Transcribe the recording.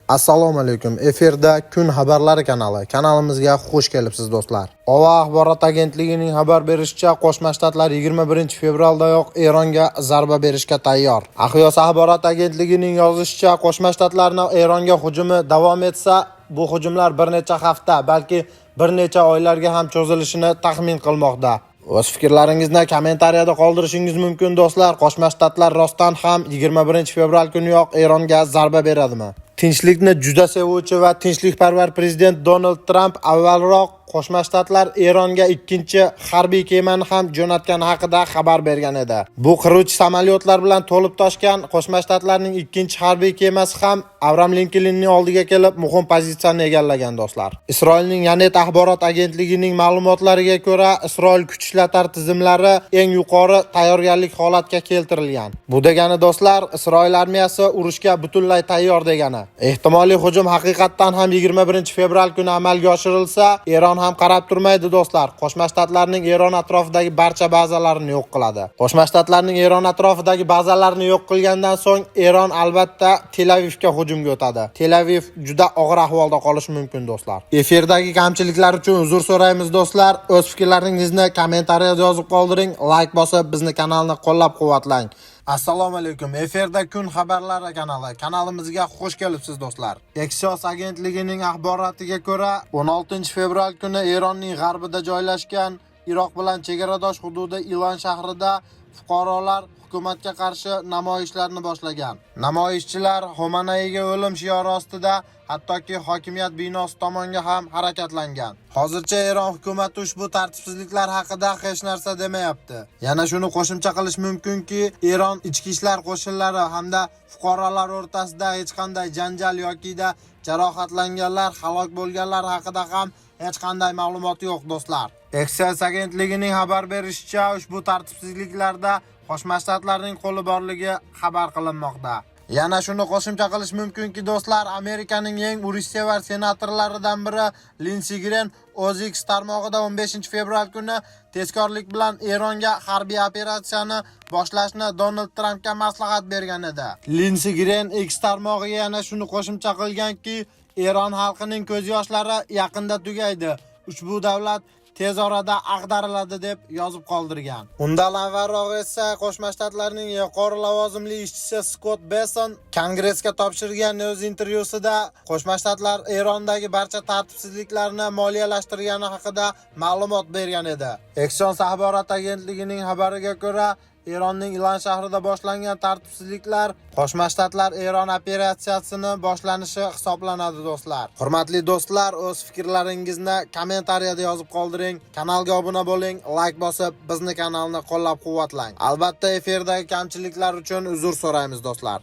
Assalomu alaykum. Efirda Kun xabarlari kanali. Kanalimizga xush kelibsiz, do'stlar. OVA axborot agentligining xabar berishicha, Qo'shma Shtatlar 21-fevraldayoq Eronga zarba berishga tayyor. Axios axborot agentligining yozishicha, Qo'shma Shtatlarning Eronga hujumi davom etsa, bu hujumlar bir necha hafta, balki bir necha oylarga ham cho'zilishini taxmin qilmoqda. O'z fikrlaringizni kommentariyada qoldirishingiz mumkin, do'stlar. Qo'shma Shtatlar rostdan ham 21-fevral kuniyoq Eronga zarba beradimi? Tinchlikni juda sevuvchi va tinchlikparvar prezident Donald Tramp avvalroq Qo'shma Shtatlar Eronga ikkinchi harbiy kemani ham jo'natgani haqida xabar bergan edi. Bu qiruvchi samolyotlar bilan to'lib toshgan Qo'shma Shtatlarning ikkinchi harbiy kemasi ham Avram Linkolnning oldiga kelib, muhim pozitsiyani egallagan, do'stlar. Isroilning Yanet axborot agentligining ma'lumotlariga ko'ra, Isroil kuch ishlatar tizimlari eng yuqori tayyorgarlik holatga keltirilgan. Bu degani, do'stlar, Isroil armiyasi urushga butunlay tayyor degani. Ehtimoliy hujum haqiqatdan ham 21-fevral kuni amalga oshirilsa, Eron ham qarab turmaydi, do'stlar. Qo'shma Shtatlarning Eron atrofidagi barcha bazalarini yo'q qiladi. Qo'shma Shtatlarning Eron atrofidagi bazalarini yo'q qilgandan so'ng Eron albatta Tel Avivga hujumga o'tadi. Tel Aviv juda og'ir ahvolda qolishi mumkin, do'stlar. Efirdagi kamchiliklar uchun uzr so'raymiz, do'stlar. O'z fikrlaringizni kommentariyada yozib qoldiring, layk bosib bizni kanalni qo'llab-quvvatlang. Assalomu alaykum. Efirda Kun xabarlari kanali. Kanalimizga xush kelibsiz, do'stlar. Axios agentligining axborotiga ko'ra, 16-fevral kuni Eronning g'arbida joylashgan Iroq bilan chegaradosh hududi Ilan shahrida fuqarolar hukumatga qarshi namoyishlarni boshlagan. Namoyishchilar Xomanaiga o'lim shiori ostida hattoki hokimiyat binosi tomonga ham harakatlangan. Hozircha Eron hukumati ushbu tartibsizliklar haqida hech narsa demayapti. Yana shuni qo'shimcha qilish mumkinki, Eron ichki ishlar qo'shinlari hamda fuqarolar o'rtasida hech qanday janjal yokida jarohatlanganlar, halok bo'lganlar haqida ham hech qanday ma'lumot yo'q, do'stlar. Axios agentligining xabar berishicha, ushbu tartibsizliklarda Qo'shma Shtatlarning qo'li borligi xabar qilinmoqda. Yana shuni qo'shimcha qilish mumkinki, do'stlar, Amerikaning eng urushsevar senatorlaridan biri Lindsey Graham o'z X tarmog'ida 15-fevral kuni tezkorlik bilan Eronga harbiy operatsiyani boshlashni Donald Trampga maslahat bergan edi. Lindsey Graham X tarmog'iga yana shuni qo'shimcha qilganki, Eron xalqining ko'z yoshlari yaqinda tugaydi. Ushbu davlat tez orada ag'dariladi, deb yozib qoldirgan. Undan avvalroq esa Qo'shma Shtatlarning yuqori lavozimli ishchisi Skott Besson Kongressga topshirgan o'z intervyusida Qo'shma Shtatlar Erondagi barcha tartibsizliklarni moliyalashtirgani haqida ma'lumot bergan edi. Axios axborot agentligining xabariga ko'ra, Eronning Ilan shahrida boshlangan tartibsizliklar Qo'shma Shtatlar Eron operatsiyasini boshlanishi hisoblanadi, do'stlar. Hurmatli do'stlar, o'z fikrlaringizni kommentariyada yozib qoldiring. Kanalga obuna bo'ling, layk bosib bizni kanalni qo'llab-quvvatlang. Albatta, efirdagi kamchiliklar uchun uzr so'raymiz, do'stlar.